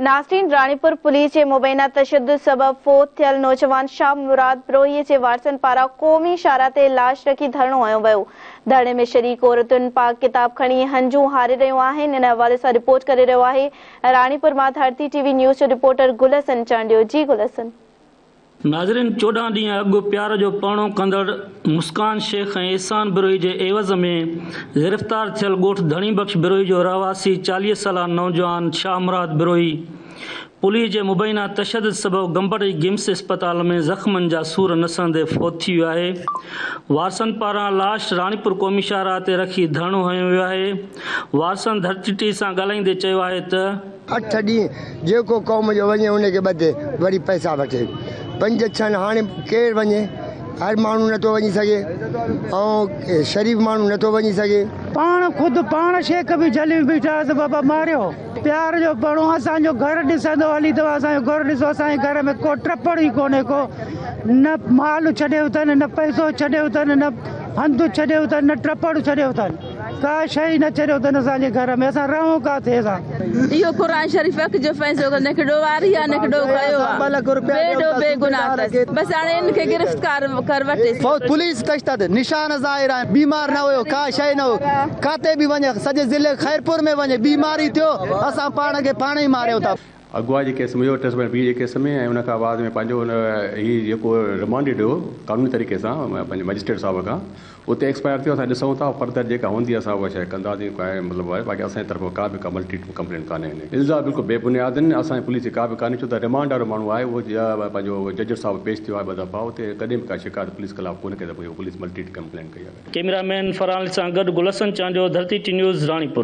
ناظرين راڻيپور پوليس جي مبينا تشدد سبب فوت ٿيل نوجوان شاهه مراد بروهي جي وارثن پاران قومي شاهراهه تي لاش رکي ڌرڻو هنيو ويو. ڌرڻي ۾ شريڪ عورتن پاڪ ڪتاب کڻي هنجون هاري رهيون آهن. ان حوالي سان رپورٽ ڪري رهيو آهي راڻيپور مان ڌرتي ٽي وي نيوز جو رپورٽر گل حسن چانڊيو جي گل حسن. ناظرين 14 ڏينهن اڳ پيار جو پرڻو ڪندڙ مسڪان شيخ ۽ احسان بروهي جي عيوض ۾ گرفتار ٿيل ڳوٺ ڌڻي بخش بروهي جو رهواسي 40 سالا نوجوان شاهه مراد بروهي پوليس جي مبينا تشدد سبب گمبٽ جي گمس اسپتال ۾ زخمن جا سور نه سهندي فوت ٿي ويو آهي وارثن پاران لاش راڻيپور قومي شاهراهه تي رکي ڌرڻو هنيو ويو آهي وارثن ڌرتي ٽي سان ڳالهائيندي چيو آهي ته. 8 ڏينهن جيڪو قوم جو وڃي ان کي ٻڌي وري پئسا وٺي پنج ڇهن هاڻي ڪير وڃي هر ماڻهو نٿو وڃي سگهي ۽ شريف ماڻهو نٿو وڃي سگهي. پاڻ خود پاڻ شيخ به جهليون بيٺا هئس بابا ماريو پيار جو پڻو اسان جو گهر ڏسندو هلي توهان اسان جو گهر ڏسو اسان جي گهر ۾ ڪو ٽپڙ ئي ڪونهي ڪو نه مال ڇڏيو اٿن نه پئسو ڇڏيو اٿن نه هنڌ ڇڏيو اٿن نه ٽپڙ ڇڏيو اٿن. ڪا شيء نه ڇڏيو اٿن اسان جي گهر ۾ اسان رهون ڪاٿي اسان. اهو قرآن شريف اک جو فيصلو ڪندو نه کي ڏوهاري آ نه کي ڏوهه ڪيو آ بي ڏوهه بي گناهه اٿس بس هاڻي ان کي گرفتار ڪر وٺيس. پوليس تشدد نشان ظاهر آهن بيمار نه هيو ڪا شيء نه هو ڪاٿي به وڃي سڄي ضلعي خيرپور ۾ وڃي بيماري ٿيو اسان پاڻ کي پاڻ ئي ماريو ٿا. اغوا جي ڪيس ۾ هيو 305 بي جي ڪيس ۾ ۽ ان کان بعد ۾ پنهنجو ان هي جيڪو رمانڊيڊ هيو قانوني طريقي سان پنهنجي مئجسٽريٽ صاحب کان اتي ايڪسپائر ٿيو اسان ڏسون ٿا فردر جيڪا هوندي اسان اها شيء ڪنداسين ڪا مطلب آهي باقي اسان جي طرفان ڪا به ڪا ملٽريٽ ڪمپلين ڪانهي هن الزام بلڪل بي بنياد آهن اسان جي پوليس جي ڪا به ڪانهي ڇو ته رمانڊ وارو ماڻهو آهي اهو پنهنجو جج صاحب پيش ٿيو آهي ٻه دفعا اتي ڪڏهن به ڪا شڪايت پوليس خلاف ڪونه ڪئي ته پوليس ملٽريٽ ڪمپلين ڪئي آهي. ڪئميرا مين فرحان علي سان گڏ گل حسن چانڊيو، ڌرتي ٽي نيوز، راڻيپور.